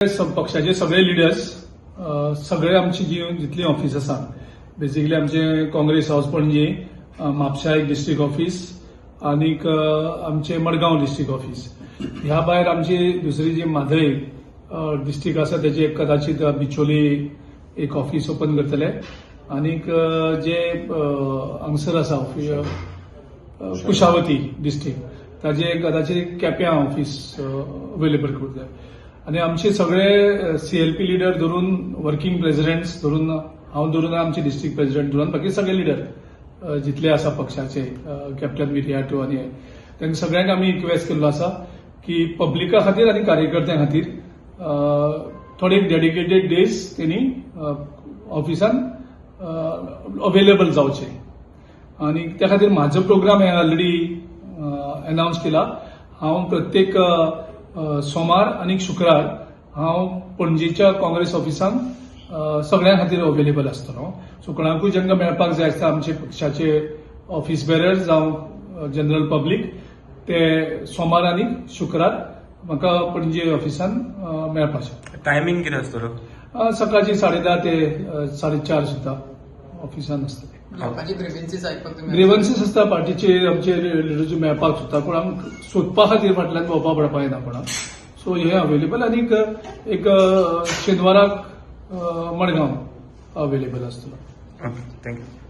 पक्षाचे सगळे लिडर्स, सगळे आमची जी जितली ऑफिस आसा, बेसिकली आमचे काँग्रेस हाऊस पणजे, म्हापशा एक डिस्ट्रिक्ट ऑफिस आनीक आमचे मडगांव डिस्ट्रिक्ट ऑफिस, ह्या भायर आमची दुसरी जी म्हादय डिस्ट्रिक्ट आसा, तेजे एक कदाचित बिचोली एक ऑफिस ओपन करतले आनीक जे हांगसर आसा कुशावती डिस्ट्रिक्ट, ताजे कदाचित केप्यां ऑफिस अवेलेबल करतले. आनी आमचे सगळे सीएलपी लिडर धरून, वर्किंग प्रेसिडेंट्स धरून, हांव धरून, आमचे डिस्ट्रिक्ट प्रेसिडेंट धरून, बाकी सगळे लिडर जितले आसा पक्षाचे, कॅप्टन विरियाटो आनी हे, तांकां सगळ्यांक आमी रिक्वेस्ट केल्लो आसा की पब्लिका खातीर आनी कार्यकर्त्यां खातीर थोडे डेडिकेटेड डेज तेणी ऑफिसान अवेलेबल जावचे. आनी त्या खातीर म्हाजो प्रोग्राम हे ऑलरेडी अनावन्स केला. हांव प्रत्येक सोमार आनी शुक्रार हांव पणजेच्या काँग्रेस ऑफिसान सगळ्यां खातीर अवेलेबल आसतलो. सो कोणाकूय जेंका मेळपाक जाय आसता, आमचे पक्षाचे ऑफिस बेरर जावं जनरल पब्लीक, ते सोमार आनी शुक्रार म्हाका पणजे ऑफिसान मेळपाक शकता. टायमिंग कितें आसतलो? सकाळची 10:30 ते 4:30 सुद्दां ऑफिसान आसतले. लोकांची ग्रिव्हन्सीस आयकपाक तुमी ग्रिव्हन्सीस आसता पार्टीचे, आमचे लिडर्स मेळपाक सोदता, कोणाक सोदपा खातीर फाटल्यान भोंवपा पडपा येना कोणाक. सो हे अवेलेबल आनीक एक शेनवाराक मडगांव अवेलेबल आसतलो. Okay, thank you.